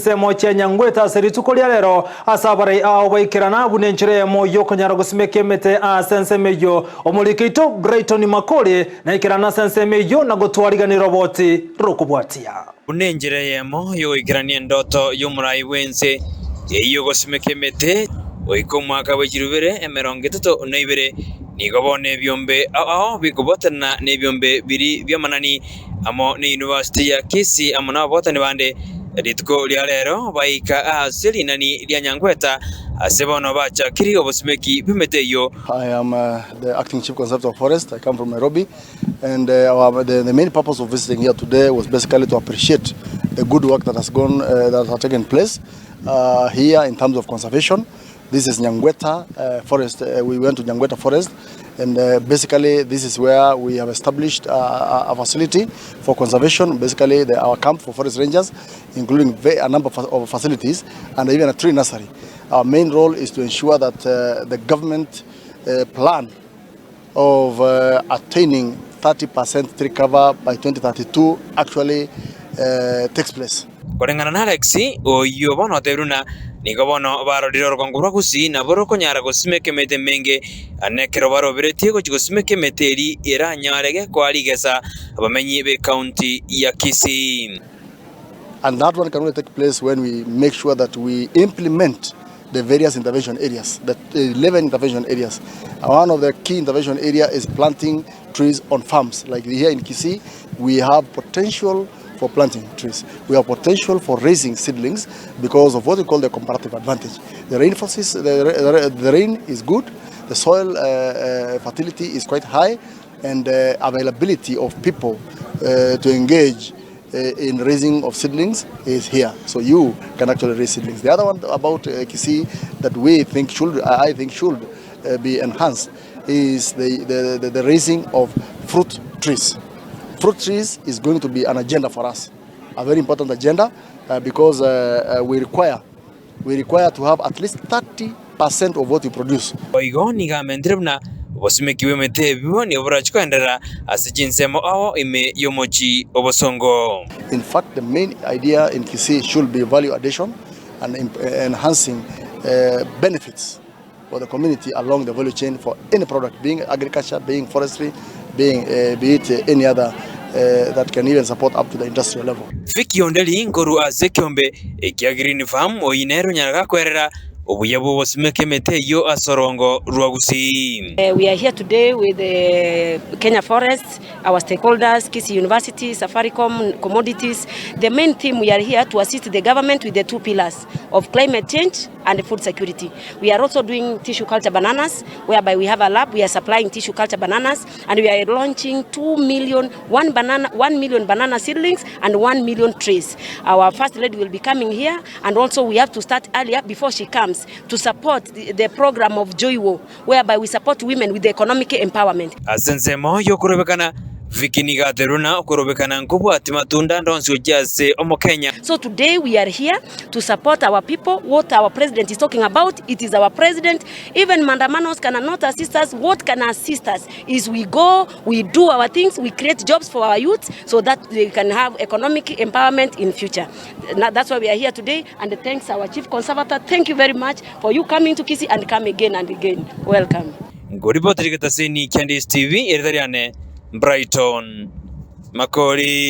Chinsemo chia Nyangwete ase rituko ria rero, ase abarai ao baikerana buna enchera eyemo y'okonyara gosimeka emete ase ensemo eyio. Omoriki oito Brighton Makori naikerana ase ensemo eyio na gotwariganera roboti rokobwatia. Buna enchera eyemo y'ogoikerania endoto y'omorai bw'ense eyio y'ogosimeka emete goika omwaka bwe chirubere 32, nigo bono ebiombe ao ao bikobwatanana nebiombe biria bi'amanani amo ne University ya Kisii amo nababwatani bande, rituko ria rero baika ase rinani ria Nyangweta ase bono bachakirie obosimeki bw'emete eyio. I am the acting chief conservator of forest, I come from Nairobi and our, the, the main purpose of visiting here today was basically to appreciate the good work that has gone, that has taken place here in terms of conservation. This is Nyangweta uh, forest. Uh, we went to Nyangweta forest and uh, basically this is where we have established uh, a facility for conservation, basically the, our camp for forest rangers, including a number of, of facilities and even a tree nursery. Our main role is to ensure that uh, the government uh, plan of uh, attaining 30% tree cover by 2032 actually uh, takes place. Koreng'ana na Alex, oyio bono otebirie buna nigo bono barorire orogongo rwa Gusii nabo rokonyara gosimeka emete emenge, na ekero baroberetie gochia gosimeka emete eria eranyare gekoa rigesa abamenyi b'ecounty ya Kisii. And that one can only take place when we make sure that we implement the various intervention areas, the 11 intervention areas. One of the key intervention area is planting trees on farms. Like here in Kisii, we have potential for planting trees. We have potential for raising seedlings because of what we call the comparative advantage. The rain forces, the, the, the rain is good, the soil uh, uh, fertility is quite high, and uh, availability of people uh, to engage uh, in raising of seedlings is here. So you can actually raise seedlings. The other one about uh, Kisii that we think should, I think should uh, be enhanced is the, the, the, the raising of fruit trees. Fruit trees is going to be an agenda for us, a very important agenda uh, because uh, uh, we require we require to have at least 30% of what we produce. Boigo nigo amentire buna obosimeki bw'emete ebibo nigo borachi koenderera ase chinsemo ao ime y'omochie obosongo. In fact, the main idea in Kisii should be value addition and enhancing uh, benefits for the community along the value chain for any product, being agriculture, being forestry, being uh, be it uh, any other uh, that can even support up to the industrial level. Vicky Onderi nkorwa ase ekiombe ekia Green Farm oyio nere onyara gakwerera obuya bw'ogosimeka emete eyio ase orongo rwa Gusii. We are here today with the Kenya Forests, our stakeholders, Kisii University, Safaricom, commodities. The main theme we are here to assist the government with the two pillars of climate change and food security. We are also doing tissue culture bananas, whereby we have a lab, we are supplying tissue culture bananas, and we are launching 2 million, 1 banana, 1 million banana seedlings and 1 million trees. Our first lady will be coming here, and also we have to start earlier before she comes to support the, the program of Joywo, whereby we support women with the economic empowerment. Ase ensemo y'okorobekana Vicky nigo aterwe okorobekana nkobwati matunda ndonsi gochia ase omokenya. So today we are here to support our people. What our president is talking about, it is our president. Even mandamanos cannot assist us. What can assist us is we go, we do our things, we create jobs for our youth so that they can have economic empowerment in future. Now, that's why we are here today. And thanks our chief conservator. Thank you very much for you coming to Kisii and come again and again. Welcome. Ngoripoteri getaseni kia Ndisi TV eritariane Brighton Makori.